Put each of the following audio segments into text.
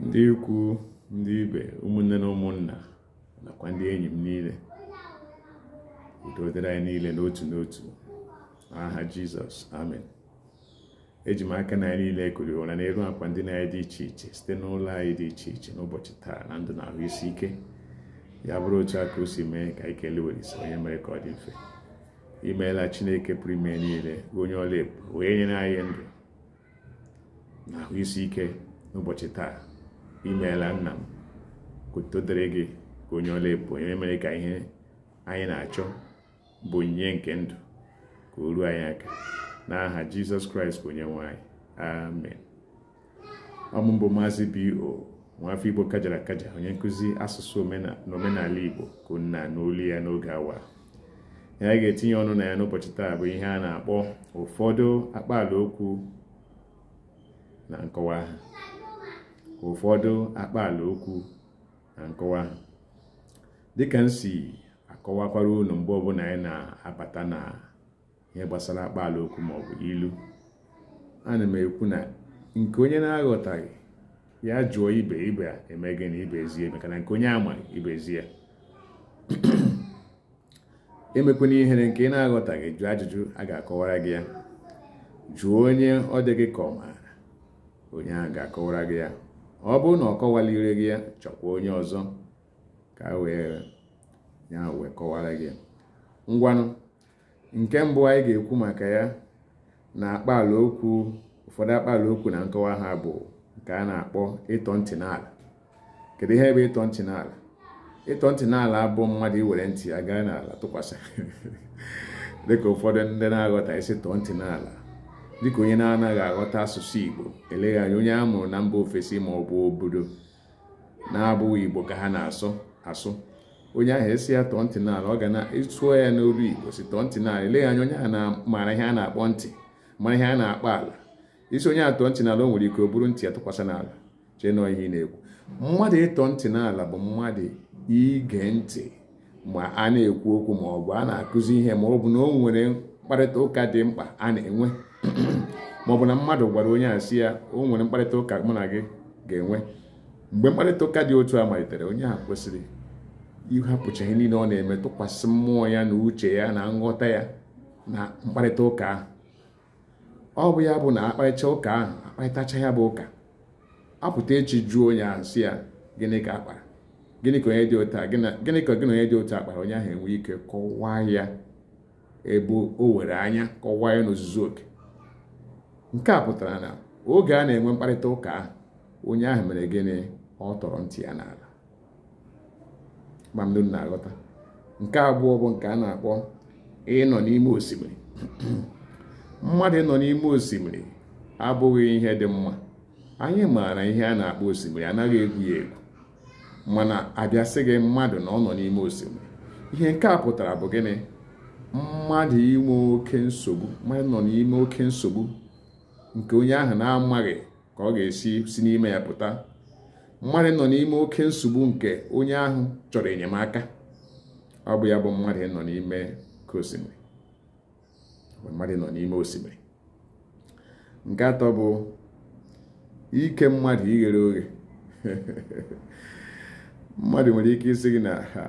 Ndị ikwu, ndị ibe, ụmụnne na ụmụnna nakwa ndị enyi m niile, udo dịrị anyị niile n'otu n'otu n'aha Jizọs, amen. Eji m aka na anyị niile ekuri ụra n'elu akwa ndina anyị dị iche iche site n'ụlọ anyị dị iche iche n'ụbọchị taa na ndụ na ahụ isi ike. Ya bụrụ otu aka o si mee, ka anyị kelee Olisa onye mere ka ọ dị mfe. Imeela Chineke pụrụ ime niile, onye ọla ebube, onye nyere anyị ndụ na ahụ isi ike n'ụbọchị taa. Imeela nna m, ka dịrị gị ka onye ọla ebube, onye mere ka ihe anyị na-achọ bụ onyinye nke ndụ ka o ruo anyị aka n'aha Jizọs Kraịst bụ onye nwe anyị, amen. Ọmụ Maazị B.O. nwafọ Igbo kajara akaja, onye nkụzi asụsụ na omenala Igbo, ka nna n'olu ya n'oge awa ya anyị ga-etinye ọnụ na ya n'ụbọchị taa bụ ihe a na-akpọ ụfọdụ akpaala okwu na nkọwa ha. Ụfọdụ akpaala okwu na nkọwa ha. Dịka m si akọwakwara unu mgbe ọbụla anyị na-abata na ihe gbasara akpaala okwu maọbụ ilu, ana m ekwu na nke onye na-aghọtaghị ya jụọ ibe, ibe eme gịnị, ibe ezie, maka na nke onye amaghị ibe ezie. Emekwana ihere nke ị na-aghọtaghị jụọ ajụjụ, a ga-akọwara gị ya. Jụọ onye ọ dị gị ka ọ maara, onye ahụ ga-akọwara gị ya. Ọ bụrụ na ọ kọwalire gị ya, chọkwa onye ọzọ ka wee ya wee kọwara gị ya. Ngwanụ, nke mbụ anyị ga-ekwu maka ya na akpaala okwu, ụfọdụ akpaala okwu na nkọwa ha, bụ nke a na-akpọ ịtọ ntị n'ala. Kedu ihe bụ ịtọ ntị n'ala? Ịtọ ntị n'ala bụ mmadụ iwere ntị ya gaa n'ala tụkwasị, dịka ụfọdụ ndị na-aghọta isi tọọ ntị n'ala, dịka onye na-anaghị aghọta asụsụ Igbo. Eleghị anya onye a mụrụ na mba ofesi ma ọ bụ obodo na-abụghị Igbo ka ha na-asụ asụ, onye ahụ esi ya tọọ ntị n'ala, ọ ga na-ịtụọ ya n'olu Igbo si tọọ ntị n'ala. Eleghị anya onye ahụ na-mara ihe a na-akpọ ntị, mara ihe a na-akpọ ala. Isi onye atọ ntị n'ala, o nwere ike o buru ntị ya tụkwasị n'ala, chee nọọ ihe ị na-ekwu. Mmadụ ịtọ ntị n'ala bụ mmadụ ige ntị ma a na-ekwu okwu, ma ọ bụ a na-akụzi ihe, ma ọ bụ na o nwere mkparịta ụka dị mkpa a na-enwe, ma ọ bụ na mmadụ gwara onye a sị ya o nwere mkparịta ụka mụ na gị ga-enwe. Mgbe mkparịta ụka dị otu a malitere, onye ahụ kwesịrị ịhapụcha ihe niile ọ na-eme, tụkwasị mmụọ ya na uche ya na nghọta ya na mkparịta ụka ahụ. Ọ bụ ya bụ na akparịta ụka ahụ, akparịtacha ya bụ ụka, apụta echi jụọ onye ahụ sị ya gịnị ka akpara, gịnị ka onye dị otu a, gịnị ka gị na onye dị otu a kpara. Onye ahụ enwe ike kọwaa ya ebe o were anya, kọwaa ya n'ozuzu oke. Nke a pụtara na oge a na-enwe mkparịta ụka ahụ, onye ahụ mere gịnị? Ọ tọrọ ntị ya n'ala. Ma m na-aghọta. Nke abụọ bụ nke a na-akpọ ịnọ n'ime osimiri. Mmadụ ịnọ n'ime osimiri abụghị ihe dị mma. Anyị maara ihe a na-akpọ osimiri, anaghị egwu ya egwu, mana abịasị gị mmadụ na ọ nọ n'ime osimiri, ihe nke a pụtara bụ gịnị? Mmadụ inwe oke nsogbu, mmadụ nọ n'ime oke nsogbu nke onye ahụ na-amaghị ka ọ ga-esi si n'ime ya pụta. Mmadụ nọ n'ime oke nsogbu nke onye ahụ chọrọ enyemaka. Ọ bụ ya bụ mmadụ nọ n'ime oke osimiri, mmadụ nọ n'ime osimiri. Nke atọ bụ ike mmadụ ighere oghe. Mmadụ nwere ike isi gị na ha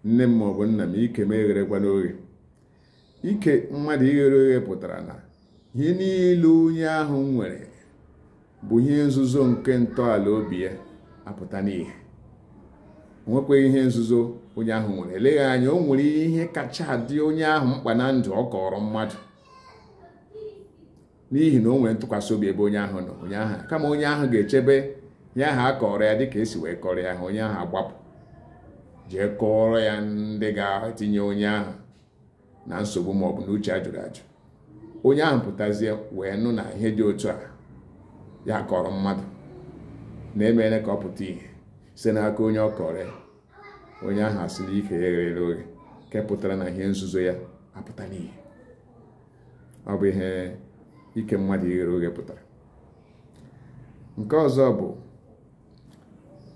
nne m maọbụ nna m, ike m egherekwa n'oghe. Ike mmadụ ighere oghe pụtara na ihe niile onye ahụ nwere bụ ihe nzuzo nke ntọala obi ya apụta n'ihe. O nwekwaghị ihe nzuzo onye ahụ nwere. Eleghị anya o nwere ihe kacha dị onye ahụ mkpa na ndụ ọ kọrọ mmadụ, n'ihi na o nwere ntụkwasị obi ebe onye ahụ nọ. Onye ahụ kama onye ahụ ga-echebe ihe ahụ a kọrọ ya dịka esi wee kọrọ ya, onye ahụ agbapụ jee kọrọ ya ndị ga-etinye onye ahụ na nsogbu ma ọ bụ na uche ajụrụ ajụ. Onye ahụ pụtazie wee nụ na ihe dị otu a ya kọrọ mmadụ na-emere ka ọ pụta ihe site n'aka onye ọ kọrọ ya. Onye ahụ asị na ike ya egherela oghe, nke pụtara na ihe nzuzo ya apụta n'ihe. Ọ bụ ihe ike mmadụ ighere oghe pụtara. Nke ọzọ bụ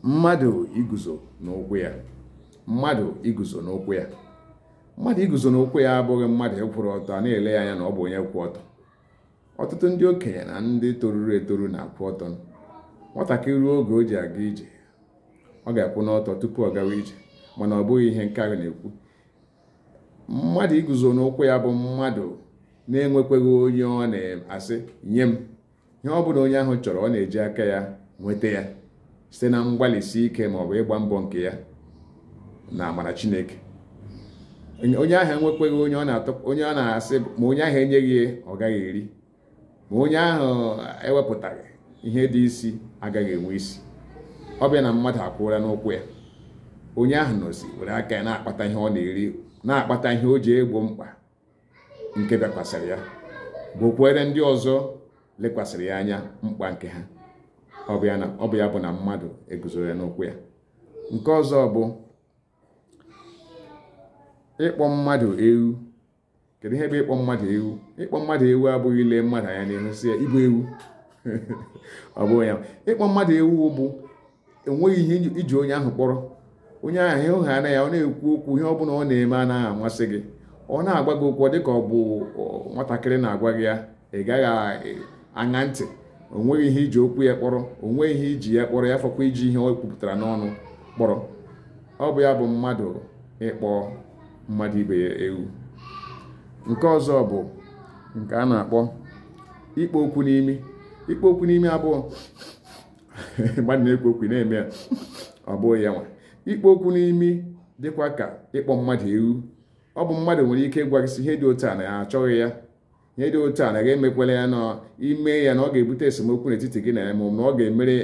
mmadụ iguzo n'ụkwụ ya. Mmadụ iguzo n'ụkwụ ya. Mmadụ iguzo n'ụkwụ ya abụghị mmadụ ịkwụrụ ọtọ a na-ele ya anya na ọ bụ onye kwụ ọtọ. Ọtụtụ ndị okenye na ndị toruru etoru na-akwụ ọtọ. Nwatakịrị ruo oge o ji aga ije, ọ ga-akwụ n'ọtọ tupu ọ gawa ije, mana ọ bụghị ihe nke ahụ na-ekwu. Mmadụ iguzo n'ụkwụ ya bụ mmadụ na-enwekweghị onye ọ na-asị nye m ihe ọ bụla onye ahụ chọrọ, ọ na-eji aka ya nweta ya site na mgbalịsi ike ma ọ bụ ịgba mbọ nke ya na amara Chineke. Onye ahụ enwekweghị onye ọ na-asị, ma onye ahụ enyeghị ya ọ gaghị eri, ma onye ahụ ewepụtaghị ihe dị isi agaghị enwe isi. Ọ bịa na mmadụ akwụla n'ụkwụ ya, onye ahụ nọzi were aka ya na-akpata ihe ọ na-eri, na-akpata ihe o ji egbo mkpa nke bịakwasịrị ya, gbokwere ndị ọzọ lekwasịrị ya anya mkpa nke ha. Ọ bụ ya bụ na mmadụ eguzoro ya n'ụkwụ ya. Nke ọzọ bụ ịkpọ mmadụ ewu. Kedu ihe bụ ịkpọ mmadụ ewu? Ịkpọ mmadụ ewu abụghị ile mmadụ anya n'ihu sị ya ịbụ ewu. Ọ bụghị ya. Ịkpọ mmadụ ewu bụ enweghị ihe iji onye ahụ kpọrọ. Onye ahụ ịhụ ha anya ya, ọ na-ekwu okwu, ihe ọ bụla ọ na-eme anaghị amasị gị. Ọ na-agwa gị okwu dịka ọ bụ nwatakịrị na-agwa gị ya, ị gaghị aṅa ntị. O nweghị ihe iji okwu ya kpọrọ, o nweghị ihe iji ya kpọrọ, ya fọkwa iji ihe o kwupụtara n'ọnụ kpọrọ. Ọ bụ ya bụ mmadụ ịkpọ mmadụ ibe ya ewu. Nke ọzọ bụ nke a na-akpọ ikpo okwu n'imi. Ikpo okwu n'imi abụọ mmadụ na-ekwu okwu na-eme ya, ọ bụghị ya nwa. Ikpo okwu n'imi dịkwa ka ịkpọ mmadụ ewu. Ọ bụ mmadụ nwere ike ịgwa gị sị ihe dị otu a na ya achọghị ya, ihe dị otu a na ga-emekwela ya, na ime ya na ọ ga-ebute esemokwu n'etiti gị na ya, ma ọ na ọ ga-emere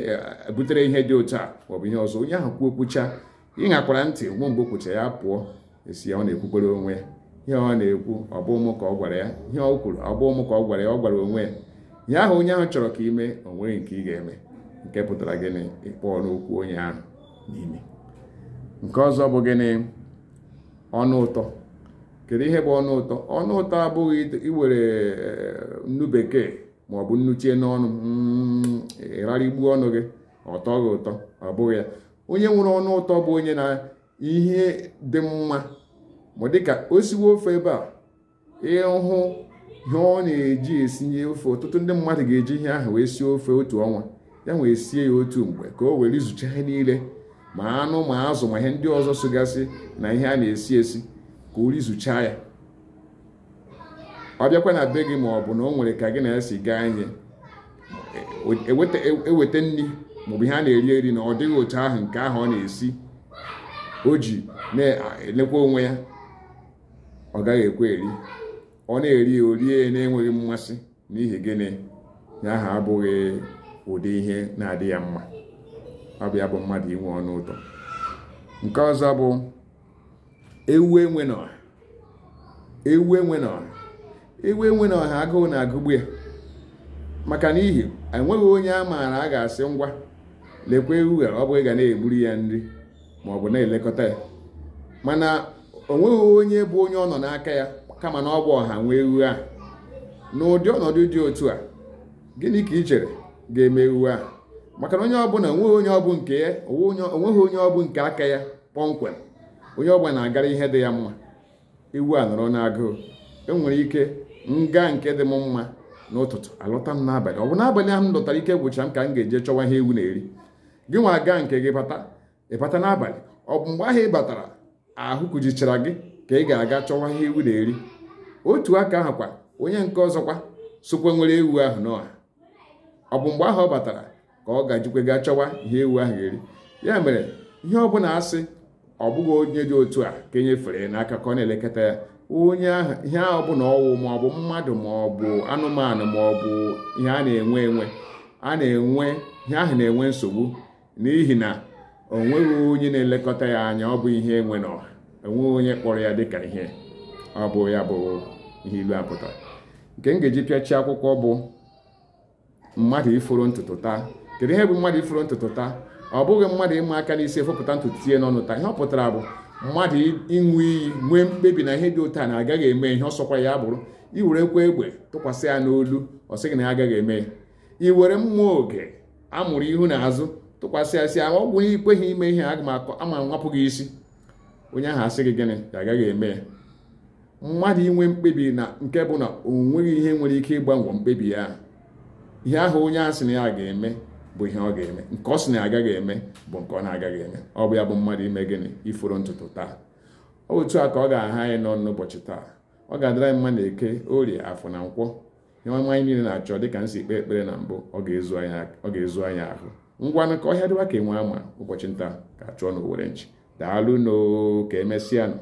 butere ihe dị otu a maọbụ ihe ọzọ. Onye ahụ kwuo okwucha, ị ṅakwara ntị nwa mgbe o kwucha ya pụọ, esi ya ọ na-ekwukwere onwe ya. Ihe ọ na-ekwu ọ bụ mụ ka ọ gwara ya, ihe ọ kwuru ọ bụ mụ ka ọ gwara ya, ọ gwara onwe ya. Ihe ahụ onye ahụ chọrọ ka ime, o nweghị nke ị ga-eme. Nke pụtara gịnị? Ịkpọ n'okwu onye ahụ n'ime. Nke ọzọ bụ gịnị? Ọnụ ụtọ. Kedu ihe bụ ọnụ ụtọ? Ọnụ ụtọ abụghị iwere nnu bekee ma ọ bụ nnu tie n'ọnụ, ịrarigbuo ọnụ gị, ọ tọọ gị ụtọ. Ọ bụghị ya. Onye nwere ọnụ ụtọ bụ onye na ihe dị mma, ma dịka o siwe ofe ebe a, ịhụ ihe ọ na-eji esinye ofe. Ọtụtụ ndị mmadụ ga-eji ihe ahụ wee sie ofe otu ọnwa, ya wee sie ya otu mgbe ka o were izucha ihe niile, ma anụ ma azụ ma ihe ndị ọzọ sogasị na ihe a na-esi esi, ka o rizuchaa ya. Ọ bịakwa na be gị ma ọ bụ na o nwere ka gị na ya si gaa ihe, eweta nri maọbụ ihe a na-eri eri na ọ dịghị otu ahụ nke ahụ ọ na-esi, o ji na-elekwa onwe ya, ọ gaghị ekwe eri. Ọ na-eri ya, o rie na-enweghị mmasị. N'ihi gịnị? Ya ahụ abụghị ụdị ihe na-adị ya mma. Ọ bụ ya bụ mmadụ inwe ọnụ ụtọ. Nke ọzọ bụ ewu enwe n'ọha. Ewu enwe n'ọha. Ewu enwe n'ọha agụụ na-agụgbu ya, maka n'ihi enweghị onye a maara a ga-asị ngwa lekwa ewu a, ọ bụghị ga na-egburu ya nri ma ọ bụ na-elekọta ya. Mana o nweghị onye bụ onye ọ nọ n'aka ya, kama na ọ bụ ọha nwee ewu ahụ. N'ụdị ọnọdụ dị otu a, gịnị ka ị chere ga-eme ewu ahụ? Maka na onye ọbụla onweghị onye ọbụ nke ya, onweghị onye ọbụ nke aka ya kpọmkwem. Onye ọbụla na-agara ihe dị ya mma. Ewu a nọrọ n'agụụ. Enwere ike nga nke dị m mma n'ụtụtụ, alọta m n'abalị. Ọ bụ n'abalị ahụ m lọtara ike gwụcha m ka m ga-eje chọwa ihe ewu na-eri. Gị nwa gaa nke gị bata, ịbata n'abalị. Ọ bụ mgbe ahụ ị batara ahụ kụjichara gị ka ị ga-aga chọwa ihe ewu na-eri. Otu aka ahụ kwa, onye nke ọzọkwa sokwe nwere ewu ahụ n'ọha. Ọ bụ mgbe ahụ ọ batara ka ọ ga-ejikwe gaa chọwa ihe ewu ahụ ga-eri. Ya mere ihe ọ bụla asị ọ bụghị onye dị otu a ka e nyefere n'aka ka ọ na-elekọta ya, onye ahụ ihe ahụ bụ na ọwụ ma ọ bụ mmadụ ma ọ bụ anụmanụ ma ọ bụ ihe a na-enwe enwe, a na-enwe ihe ahụ na-enwe nsogbu, n'ihi na o nweghị onye na-elekọta ya anya. Ọ bụ ihe enwe n'ọha, enweghị onye kpọrọ ya dịka ihe. Ọ bụ ya bụ ihe ilu a pụtara. Nke m ga-eji pịachie akwụkwọ bụ mmadụ ifuru ntutu taa. Kedu ihe bụ mmadụ ifuru ntutu taa? Ọ bụghị mmadụ ịma aka n'isi efopụta ntutu tinye n'ọnụ taa. Ihe ọ pụtara bụ mmadụ ịṅụ iyi, nwee mkpebi na ihe dị otu a na agaghị eme ihe ọ sọkwa ya bụrụ. I werekwa egbe tụkwasị ya n'olu, ọ sị gị na ya agaghị eme ya. I were mmụọ oge amụrụ ihu na azụ tụkwasị ya, sị ya ọ bụ ikweghị ime ihe, aga m ama nwapụ gị isi. Onye ahụ asị gị gịnị? Ya agaghị eme ya. Mmadụ inwe mkpebi na nke bụ na o nweghị ihe nwere ike ịgbanwe mkpebi ya. Ihe ahụ onye ahụ sị na ya ga-eme Bụ ihe ọ ga-eme. Nke ọ sị na ya agaghị eme bụ nke ọ na-agaghị eme. Ọ bụ ya bụ mmadụ ime gịnị? Iforo ntutu taa. Ọ otu a ka ọ ga-aha anyị nọ n'ụbọchị taa. Ọ ga-adịrị anyị mma na Eke, Orie, Afọ na Nkwọ. Ihe ọma anyị niile na-achọ, dịka m si kpee ekpere na mbụ, ọ ga-ezu anyị ahụ. Ngwanụ, ka ọhịa dịwa ka enwe ama. Ụbọchị nta ka chụọ na owere nchi. Daalụ no, ka emesịanụ.